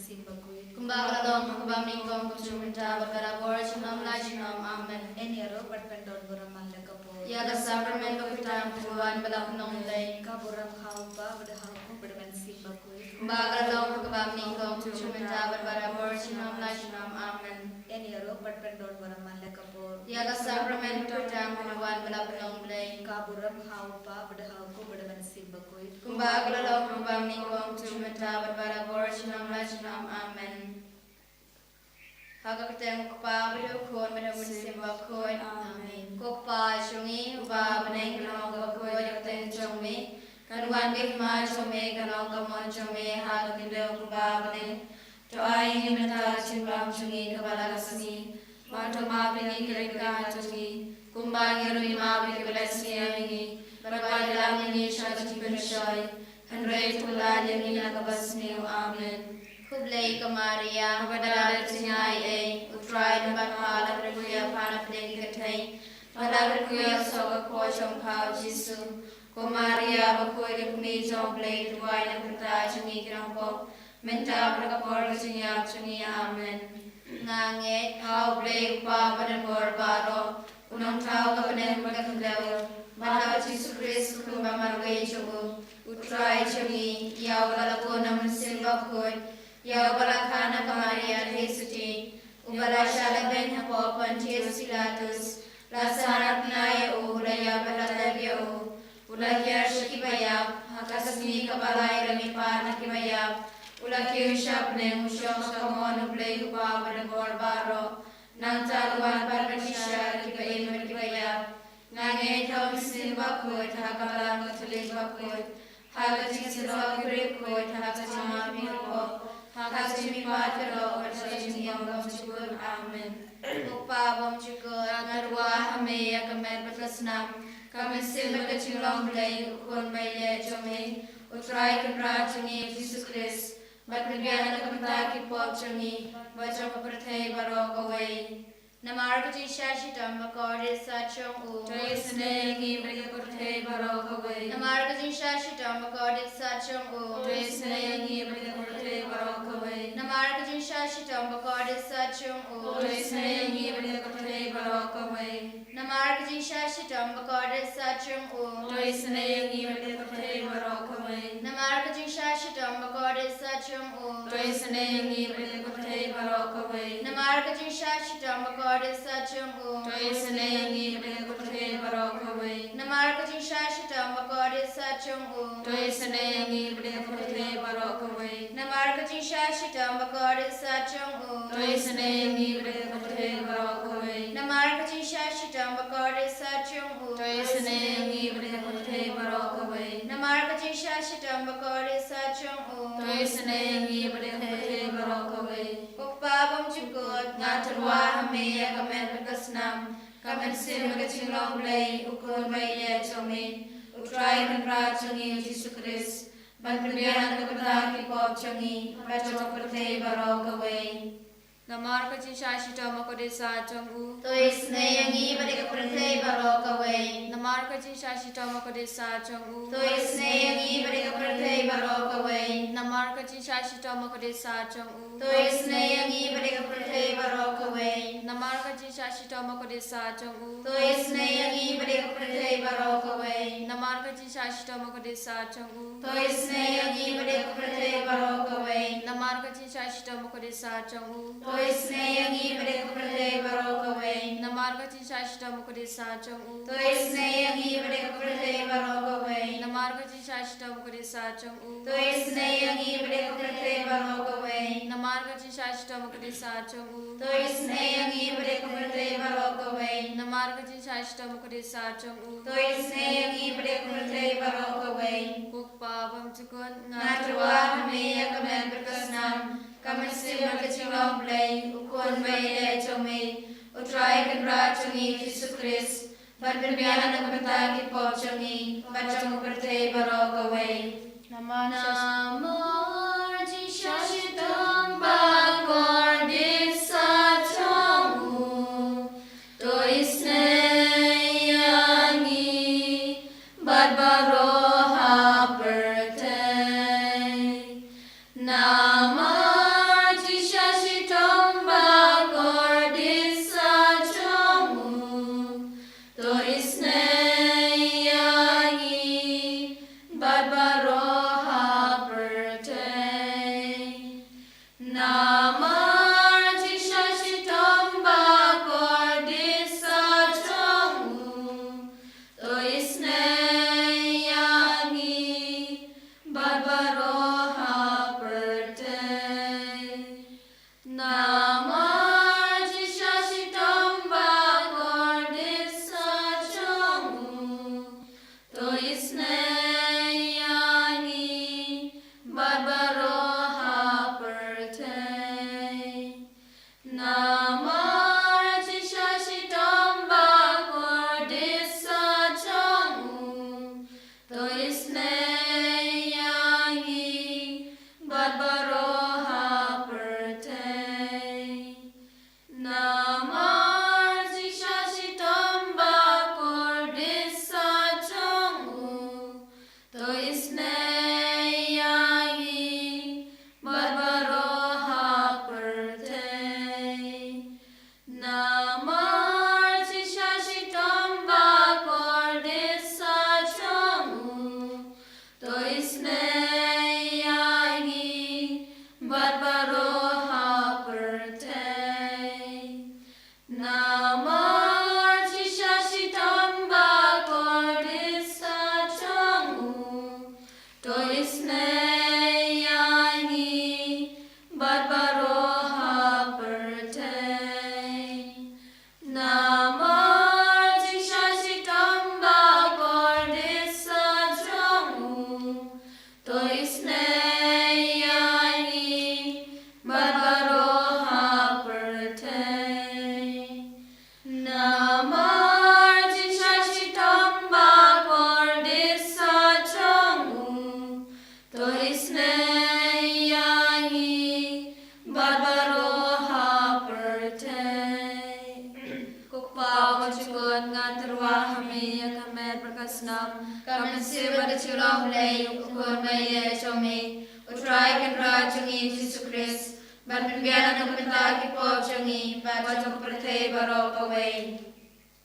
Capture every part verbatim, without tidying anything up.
Mynsiem Bakhuid. Kumba ka la long ha kaba nyngkong, kumjuh mynta bad barabor, junom la junom. Amen. Yn ïaroh bad pyndonburom man la ka por. Ïa ka sakramen bakhuid tam pynwan ba la pynlong Blei. Ka burom ha u Kpa bad ha u Khun bad ha u Mynsiem Bakhuid. Kumba ka la long ha kaba nyngkong, kumjuh mynta bad barabor, junom la junom. Amen. Yn ïaroh bad pyndonburom man la ka por. Ïa ka sakramen bakhuid tam pynwan ba la pynlong Blei. Ka burom ha u Kpa bad ha u Khun bad ha u Mynsiem Bakhuid. Kumba ka la long ha kaba nyngkong, kumjuh mynta bad barabor, junom la junom. Amen. Ha ka kyrteng u Kpa bad u Khun bad u Mynsiem Bakhuid. Amen. Ko Kpa jong ngi uba ha bneng, ka long kaba khuid ïa ka kyrteng jong me. Kan wan ka hima jong me, kan long ka mon jong me ha ka khyndew kumba ha bneng. To ai ïa ngi mynta ka jingbam jong ngi kaba la ka sngi. Bad to map ïa ngi ki leit ki kat jong ngi, kumba ngi ruh ngi map ïa kiba leh sniew ïa ngi. Bad wat ïalam ïa ngi sha ka jingpynshoi, hynrei to lait ïa ngi na kaba sniew. Amen. Khublei ko Maria, kaba dap da ka jingaiei, u Trai u don bad pha, la kyrkhu ïa pha na pdeng ki kynthei, bad la kyrkhu ïa u soh ka kpoh jong pha u Jisu. Ko Maria bakhuid, ka kmie jong u Blei, to duwai na ka bynta jong ngi ki nongpop, mynta bad ha ka por ka jingïap jong ngi. Amen. Nga ngeit ha u Blei u Kpa badonbor baroh, u Nongthaw ka bneng bad ka khyndew, bad ha u Jisu Khrist u Khun ba marwei jong u, u Trai jong ngi, ïa uba la bun na u Mynsiem Bakhuid, ïa uba la kha na ka Maria Theisotti, uba la shah lehbeiñ hapoh Pontius Pilatus, la sah na bnai ïa u, la ïap bad la tep ïa u, u la hiar sha kiba ïap, ha ka sngi kaba lai u la mihpat na kiba ïap, u la kiew sha bneng, u shong sha kamon u Blei u Kpa badonbor baroh. Nangta u la wan pat ban bishar ïa kiba im bad kiba ïap. Nga ngeit ha u Mynsiem Bakhuid, ha ka Balang Katholik bakhuid, ha ka jingsyrok ki briew khuid, ha ka jingmap ki nongpop, ha ka jingmihpat ka doh, bad ha ka jingim bymjukut. Amen. Ko Kpa bymjukut, nga tyrwa ha me ïa ka met bad ka snam, ka mynsiem bad ka jinglong Blei, u Khun ba ïeit jong me, u Trai Kynrad jong ngi u Jisu Khrist, ban pynbiang na ka bynta ki pop jong ngi bad jong ka pyrthei baroh kawei. Namar ka jingshah shitom bakordit sat jong u, to isynei ïa ngi bad ïa ka pyrthei baroh kawei. Namar ka jingshah shitom bakordit sat jong u, to isynei ïa ngi bad ïa ka pyrthei baroh kawei. Namar ka jingshah shitom bakordit sat jong u, to isynei ïa ngi bad ïa ka pyrthei baroh kawei. Namar ka jingshah shitom bakordit sat jong u, to isynei ïa ngi bad ïa ka pyrthei baroh kawei. Namar ka jingshah shitom bakordit sat jong u, to isynei ïa ngi bad ïa ka pyrthei baroh kawei. Namar ka jingshah shitom bakordit sat jong u, to isynei ïa ngi bad ïa ka pyrthei baroh kawei. Namar ka jingshah shitom bakordit sat jong u, to isynei ïa ngi bad ïa ka pyrthei baroh kawei. Namar ka jingshah shitom bakordit sat jong u, to isynei ïa ngi bad ïa ka pyrthei baroh kawei. Namar ka jingshah shitom bakordit sat jong u, to isynei ïa ngi bad ïa ka pyrthei baroh kawei. Namar ka jingshah shitom bakordit sat jong u, to isynei ïa ngi bad ïa ka pyrthei baroh kawei. Ko Kpa bymjukut, nga tyrwa ha me ïa ka met bad ka snam, ka mynsiem bad ka jinglong Blei, u Khun ba ïeit jong me, u Trai Kynrad jong ngi u Jisu Khrist, ban pynbiang na ka bynta ki pop jong ngi bad jong ka pyrthei baroh kawei. Namar ka jingshah shitom bakordit sat jong u, to isynei ïa ngi bad ïa ka pyrthei baroh kawei. Namar ka jingshah shitom bakordit sat jong u, to isynei ïa ngi bad ïa ka pyrthei baroh kawei. Namar ka jingshah shitom bakordit sat jong u, to isynei ïa ngi bad ïa ka pyrthei baroh kawei. Namar ka jingshah shitom bakordit sat jong u, to isynei ïa ngi bad ïa ka pyrthei baroh kawei. Namar ka jingshah shitom bakordit sat jong u, to isynei ïa ngi bad ïa ka pyrthei baroh kawei. Namar ka jingshah shitom bakordit sat jong u, to isynei ïa ngi bad ïa ka pyrthei baroh kawei. Namar ka jingshah shitom bakordit sat jong u, to isynei ïa ngi bad ïa ka pyrthei baroh kawei. Namar ka jingshah shitom bakordit sat jong u, to isynei ïa ngi bad ïa ka pyrthei baroh kawei. Namar ka jingshah shitom bakordit sat jong u, to isynei ïa ngi bad ïa ka pyrthei baroh kawei. Namar ka jingshah shitom bakordit sat jong u, to isynei ïa ngi bad ïa ka pyrthei baroh kawei. Ko Kpa bymjukut, nga tyrwa ha me ïa ka met bad ka snam, ka mynsiem bad ka jinglong Blei, u Khun ba ïeit jong me, u Trai Kynrad jong ngi u Jisu Khrist, ban pynbiang na ka bynta ki pop jong ngi bad jong ka pyrthei baroh kawei. Namar ka jingshah shitom bakordit sat jong u, to isynei ïa ngi bad baroh ha pyrthei. Namar Namar jingshah shitom ba kordit sa jong u, to isynei ïa ngi bad baroh ha pyrthei. Namar jingshah shitom ba kordit sa jong u, to isynei ïa ngi bad baroh ha pyrthei. Namar jingshah shitom ba kordit sa jong u, to isynei ïa ngi bad baroh ha pyrthei. Namar jingshah shitom ba kordit sa jong u, to isynei ïa ngi bad baroh ha pyrthei. Namar jingshah shitom ba kordit sa jong u, to isynei ïa ngi bad baroh ha pyrthei. Namar jingshah shitom ba kordit sa jong u, to isynei ïa ngi bad baroh ha pyrthei. Namar jingshah shitom ba kordit sa jong u, to isynei ïa ngi bad baroh ha pyrthei. Namar jingshah shitom ba kordit sa jong u, to isynei ïa ngi bad baroh ha pyrthei. Ko Kpa uba jukut, nga tyrwa ha me ïa ka met bad ka snam, ka mynsiem bad ka jinglong Blei, U Khun baieit jong me, U Trai Kynrad jong ngi Jisu Khrist, ban pynbiang na ka bynta ki pop jong ngi bad jong ka pyrthei baroh kawei.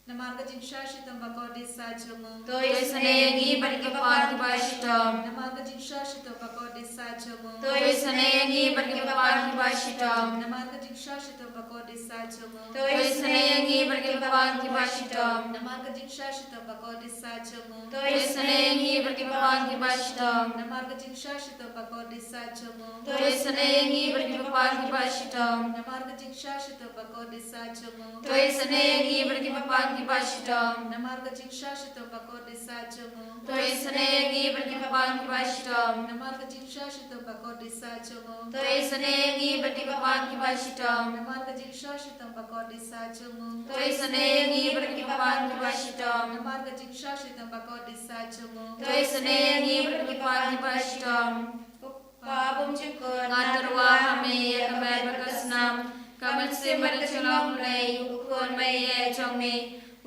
Namar ka jingshah shitom ba kordit sa jong u, to isynei ïa ngi bad kiba pan kiba shitom. Namar ka jingshah shitom ba kordit sa jong u, to isynei ïa ngi bad kiba pan kiba shitom. Namar ka jingshah shitom ba kordit sa jong u, to isynei ïa ngi bad kiba pan kiba shitom. Namar ka jingshah shitom ba kordit sa jong u, to isynei ïa ngi bad kiba pan kiba shitom. Namar ka jingshah shitom ba kordit sa jong u, to isynei ïa ngi bad kiba pan kiba shitom. Namar ka jingshah shitom ba kordit sa jong u, to isynei ïa ngi bad kiba pan kiba shitom. Namar ka jingshah shitom ba kordit sa jong u, to isynei ïa ngi bad kiba pan kiba shitom. Namar ka jingshah shitom ba kordit sa jong u, to isynei ïa ngi bad kiba pan kiba shitom. Namar ka jingshah shitom ba kordit sa jong u, to isynei ïa ngi bad kiba pan kiba shitom. Namar ka jingshah shitom ba kordit sa jong u, to isynei ïa ngi bad kiba pan kiba shitom. Ko Kpa bymjukut, nga tyrwa ha me ïa ka met bad ka snam, ka mynsiem bad ka jinglong Blei, U Khun baieit jong me,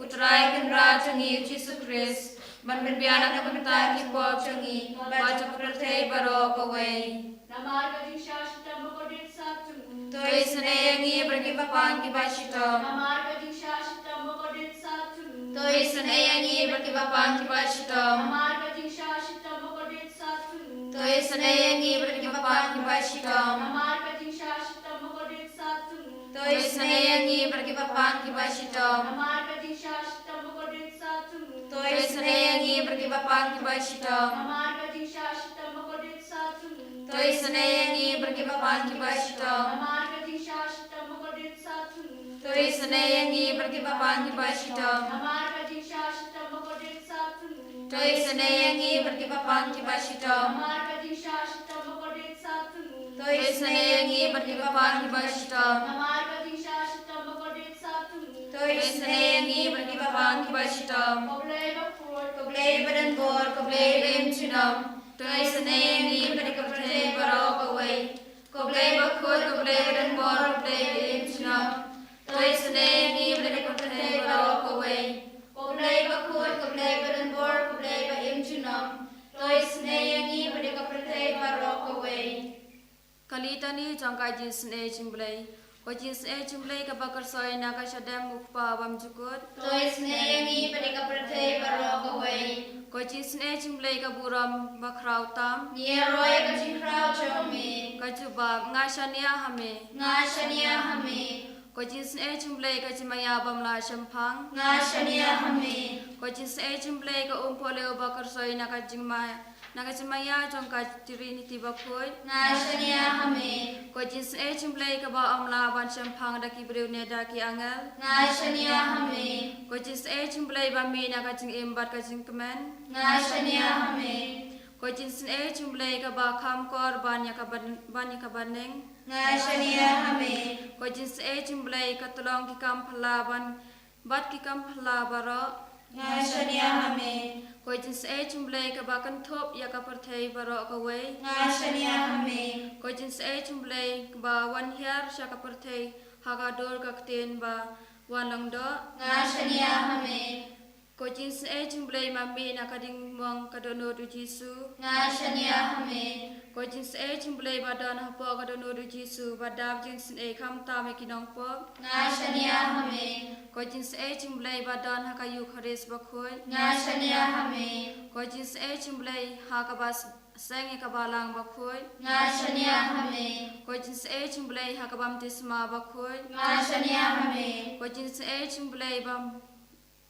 U Trai Kynrad jong ngi Jisu Khrist, ban pynbiang na ka bynta ki pop jong ngi bad jong ka pyrthei baroh kawei. Namar ka jingshah shitom ba kordit sa jong u, to isynei ïa ngi bad kiba pan kiba shitom. Namar ka jingshah shitom ba kordit sa jong u, to isynei ïa ngi bad kiba pan kiba shitom. Namar ka jingshah shitom ba kordit sa jong u, to isynei ïa ngi bad kiba pan kiba shitom. Namar ka jingshah shitom ba kordit sa jong u, to isynei ïa ngi bad kiba pan kiba shitom. Namar ka jingshah shitom ba kordit sa jong u, to isynei ïa ngi bad kiba pan kiba shitom. Namar ka jingshah shitom ba kordit sa jong u, to isynei ïa ngi bad kiba pan kiba shitom. Namar ka jingshah shitom ba kordit sa jong u, to isynei ïa ngi bad kiba pan kiba shitom. Namar ka jingshah shitom ba kordit sa jong u, to isynei ïa ngi bad kiba pan kiba shitom. Namar ka jingshah shitom ba kordit sa jong u, to isynei ïa ngi bad kiba pan kiba shitom. Namar ka jingshah shitom ba kordit sa jong u, to isynei ïa ngi bad kiba pan kiba shitom. Ko Blei bakhuid, ko Blei badonbor, ko Blei ba im junom, to isynei ïa ngi bad ka pyrthei baroh kawei. Ko Blei bakhuid, ko Blei badonbor, ko Blei ba im junom, to isynei ïa ngi bad ka pyrthei baroh kawei. Ko Blei bakhuid, ko Blei badonbor, ko Blei ba im junom, to isynei ïa ngi bad ka pyrthei baroh kawei. Ka litani jong ka jingisynei jong U Blei. Ko jingsnei jong U Blei kaba kyrsoi na ka shadem U Kpa bymjukut. To isnei ïa ngi bad ïa ka pyrthei baroh kawei. Ko jingsnei jong U Blei ka burom bakhraw tam. Ngi ïaroh ïa ka jingkhraw jong me. Ka jubab, nga shaniah ha me. Nga shaniah ha me. Ko jingsnei jong U Blei ka jingmaïa bym lah shemphang. Nga shaniah ha me. Ko jingsnei jong U Blei ka umpohliew ba kyrsoi na ka jingmaïa, na ka jingmaïa jong ka Trinity bakhuid. Nga shaniah ha me. Ko jingsnei jong U Blei kaba ym lah ban shemphang da ki briew ne da ki angel. Nga shaniah ha me. Ko jingsnei jong U Blei ba mih na ka jingim bad ka jingkmen. Nga shaniah ha me. Ko jingsnei jong U Blei kaba kham kor ban ïa ka ban, ban ïa ka bneng. Nga shaniah ha me. Ko jingsnei jong U Blei ka tyllong ki kam phylla ban, bad ki kam phylla baroh. Nga shaniah ha me. Ko jingsnei jong U Blei kaba kynthup ïa ka pyrthei baroh kawei. Nga shaniah ha me. Ko jingsnei jong U Blei kaba wan hiar sha ka pyrthei ha ka dur ka ktien ba wan lyngdoh. Nga shaniah ha me. Ko jingsnei jong U Blei ba mih na ka diengmong ka dohnud U Jisu. Nga shaniah ha me. Ko jingsnei jong U Blei ba don hapoh ka dohnud U Jisu ba dap jingsnei khamtam ïa ki nongpop. Nga shaniah ha me. Ko jingsnei jong U Blei ba don ha ka Eukharist bakhuid. Nga shaniah ha me. Ko jingsnei jong U Blei ha kaba s-, seng ïa ka balang bakhuid. Nga shaniah ha me. Ko jingsnei jong U Blei ha ka baptisma bakhuid. Nga shaniah ha me. Ko jingsnei jong U Blei ba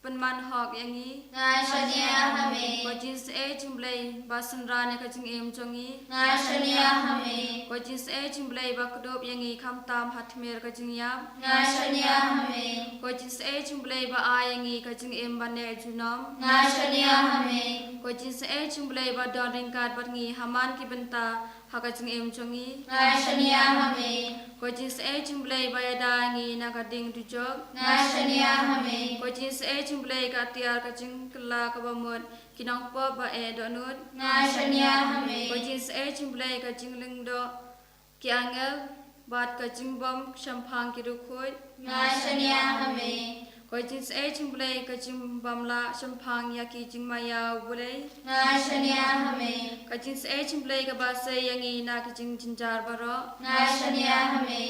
pynman hok ïa ngi. Nga shaniah ha me. Ko jingsnei jong U Blei ba synran ïa ka jingim jong ngi. Nga shaniah ha me. Ko jingsnei jong U Blei ba kdup ïa ngi khamtam ha tmier ka jingïap. Nga shaniah ha me. Ko jingsnei jong U Blei ba ai ïa ngi ka jingim ba neh junom. Nga shaniah ha me. Ko jingsnei jong U Blei ba don ryngkat bad ngi ha man ki bynta ha ka jingim jong ngi. Nga shaniah ha me. Ko jingsnei jong U Blei ba ïada ïa ngi na ka ding dujok. Nga shaniah ha me. Ko jingsnei jong U Blei ka tiar ka jingkylla kaba mut ki nongpop ba eh dohnud. Nga shaniah ha me. Ko jingsnei jong U Blei ka jinglyngdoh ki angel bad ka jingbym shemphang ki riewkhuid. Nga shaniah ha me. Ko jingsnei jong U Blei ka jingbym lah shemphang ïa ki jingmaïa U Blei. Nga shaniah ha me. Ka jingsnei jong U Blei kaba sei ïa ngi na ki jingjynjar baroh. Nga shaniah ha me.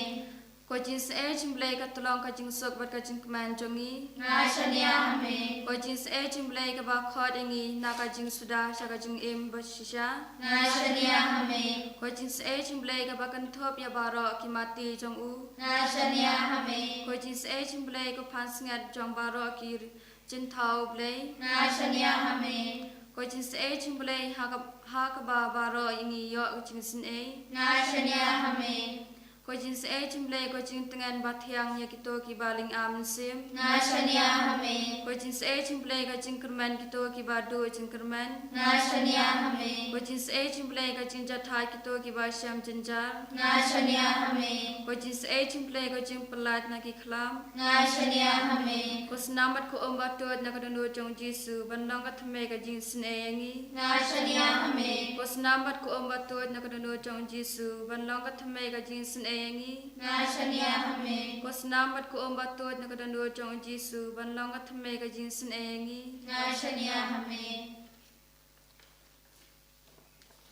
Ko jingsnei jong U Blei ka tyllong ka jingsuk bad ka jingkmen jong ngi. Nga shaniah ha me. Ko jingsnei jong U Blei kaba khot ïa ngi na ka jingsuda sha ka jingim bashisha. Nga shaniah ha me. Ko jingsnei jong U Blei kaba kynthup ïa baroh ki mati jong u. Nga shaniah ha me. Ko jingsnei jong U Blei ko pansngiat jong baroh ki jingthaw Blei. Nga shaniah ha me. Ko jingsnei jong U Blei ha ka, ha kaba baroh ngi ïoh ka jingisynei. Nga shaniah ha me. Ko jingsnei jong U Blei ko jingtngen bathiang ïa kito kiba lyngab mynsiem. Nga shaniah ha me. Ko jingsnei jong U Blei ka jingkyrmen kito kiba duh jingkyrmen. Nga shaniah ha me. Ko jingsnei jong U Blei ka jingjahthait kito kiba shem jynjar. Nga shaniah ha me. Ko jingsnei jong U Blei ko jingpyllait na ki khlam. Nga shaniah ha me. Ko snam bad ko um batud na ka dohnud jong U Jisu ban long ka thymmei ka jingisynei ïa ngi. Nga shaniah ha me. Ko snam bad ko um batud na ka dohnud jong U Jisu ban long ka thymmei ka jingisynei ïa ngi. Nga shaniah ha me. Ko snam bad ko um batud na ka dohnud jong U Jisu ban long ka thymmei ka jingisynei ïa ngi. Nga shaniah ha me.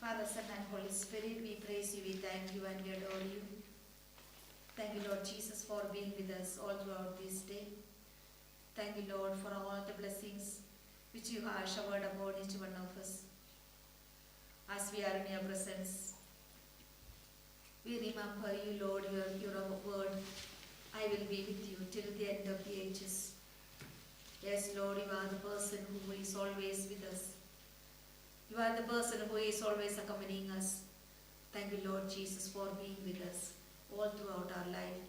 Father, Son, and Holy Spirit, we praise you, we thank you, and we adore you. Thank you, Lord Jesus, for being with us all throughout this day. Thank you, Lord, for all the blessings which you have showered upon each one of us. As we are in your presence, we remember you, Lord, your, your word, "I will be with you till the end of the ages." Yes, Lord, you are the person who is always with us. You are the person who is always accompanying us. Thank you, Lord Jesus, for being with us all throughout our life.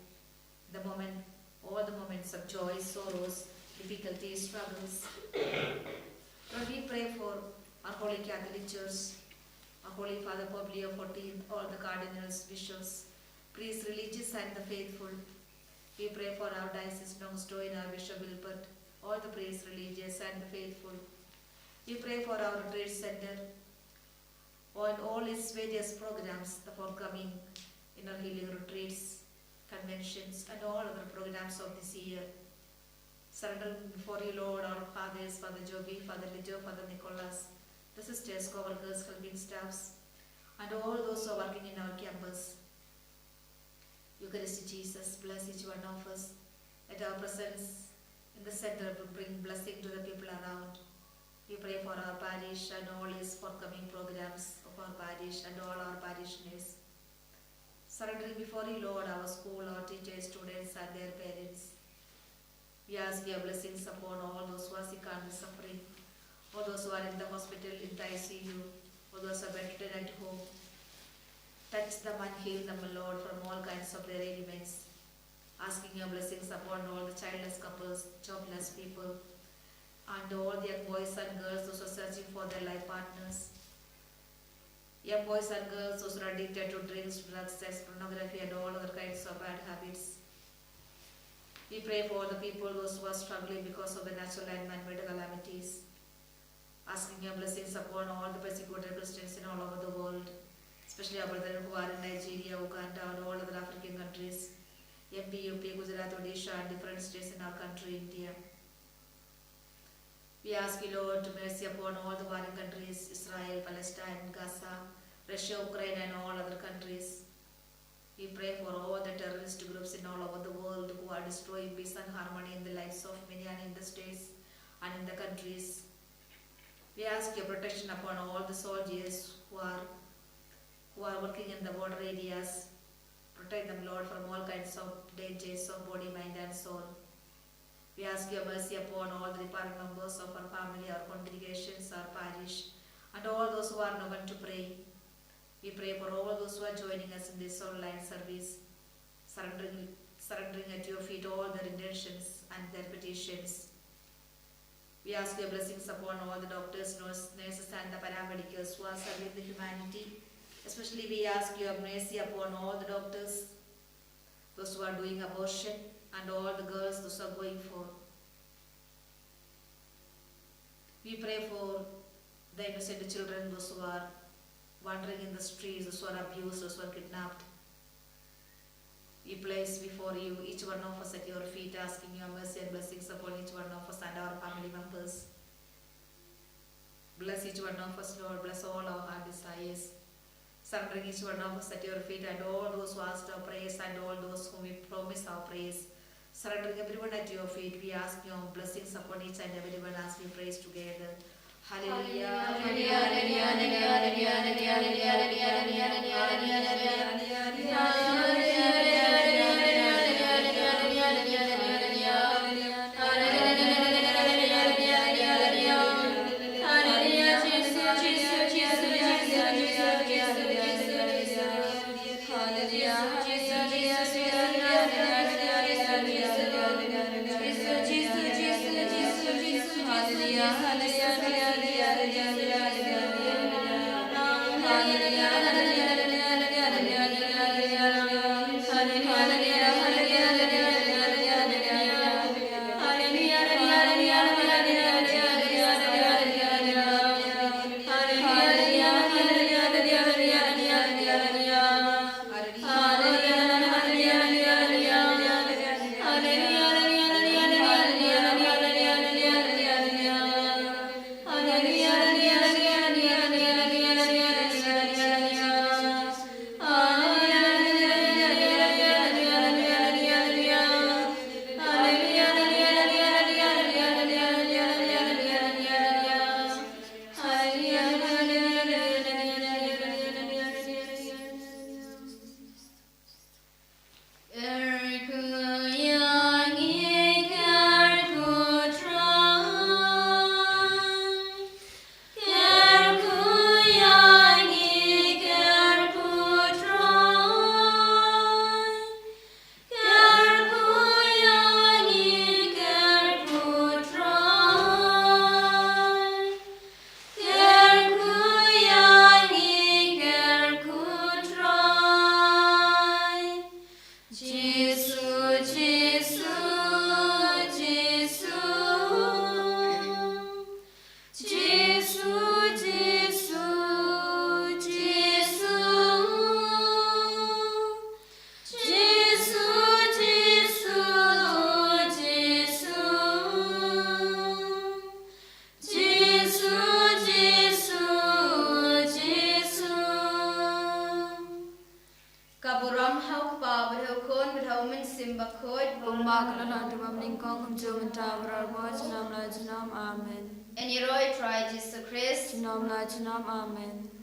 The moment, all the moments of joy, sorrows, difficulties, struggles. Lord, we pray for our Holy Catholic Church, our Holy Father Pope Leo fourteenth, all the cardinals, bishops, priests, religious, and the faithful. We pray for our Diocese Nongstoin, our Bishop Wilbert, all the priests, religious, and the faithful. We pray for our retreat center, on all its various programs, the forthcoming inner healing retreats, conventions, and all other programs of this year. Surrender before you, Lord, our fathers, Father Joby, Father Lijo, Father Nicholas, the sisters, co-workers, helping staffs, and all those who are working in our campus. You Bless you, Jesus. Bless each one of us. Let our presence in the center will bring blessing to the people around. We pray for our parish and all its forthcoming programs of our parish and all our parishioners. Surrendering before you, Lord, our school, our teachers, students, and their parents. We ask your blessings upon all those who are sick and suffering, all those who are in the hospital, in the I C U, all those who are bedridden at home. Touch them and heal them, Lord, from all kinds of their ailments. Asking your blessings upon all the childless couples, jobless people, and all the young boys and girls, those who are searching for their life partners. Young boys and girls, those who are addicted to drinks, drugs, sex, pornography, and all other kinds of bad habits. We pray for the people, those who are struggling because of the natural and man-made calamities. Asking your blessings upon all the persecuted Christians in all over the world, especially our brethren who are in Nigeria, Uganda, and all other African countries, M P, U P, Gujarat, Odisha, and different states in our country, India. We ask you, Lord, to mercy upon all the warring countries, Israel, Palestine, Gaza, Russia, Ukraine, and all other countries. We pray for all the terrorist groups in all over the world who are destroying peace and harmony in the lives of many and in the states and in the countries. We ask your protection upon all the soldiers who are, who are working in the border areas. Protect them, Lord, from all kinds of dangers of body, mind, and soul. We ask your mercy upon all the departed members of our family, our congregations, our parish, and all those who are known to pray. We pray for all those who are joining us in this online service, surrendering, surrendering at your feet all their intentions and their petitions. We ask your blessings upon all the doctors, nurse-, nurses, and the paramedicals who are serving the humanity. Especially, we ask your mercy upon all the doctors, those who are doing abortion, and all the girls, those who are going for. We pray for the innocent children, those who are wandering in the streets, those who are abused, those who are kidnapped. We place before you each one of us at your feet, asking your mercy and blessings upon each one of us and our family members. Bless each one of us, Lord. Bless all our heart desires. Surrendering each one of us at your feet and all those who asked our prayers and all those whom we promise our prayers. Surrendering everyone at your feet, we ask your blessings upon each and everyone as we praise together. Hallelujah. Ka burom ha u Kpa bad ha u Khun bad ha u Mynsiem Bakhuid. Kumba ka la long ha u bymnyngkong, kumjuh mynta, baroh ar bor junom la junom. Amen. Ngi ïaroh ïa u Trai Jisu Khrist. Junom la junom. Amen.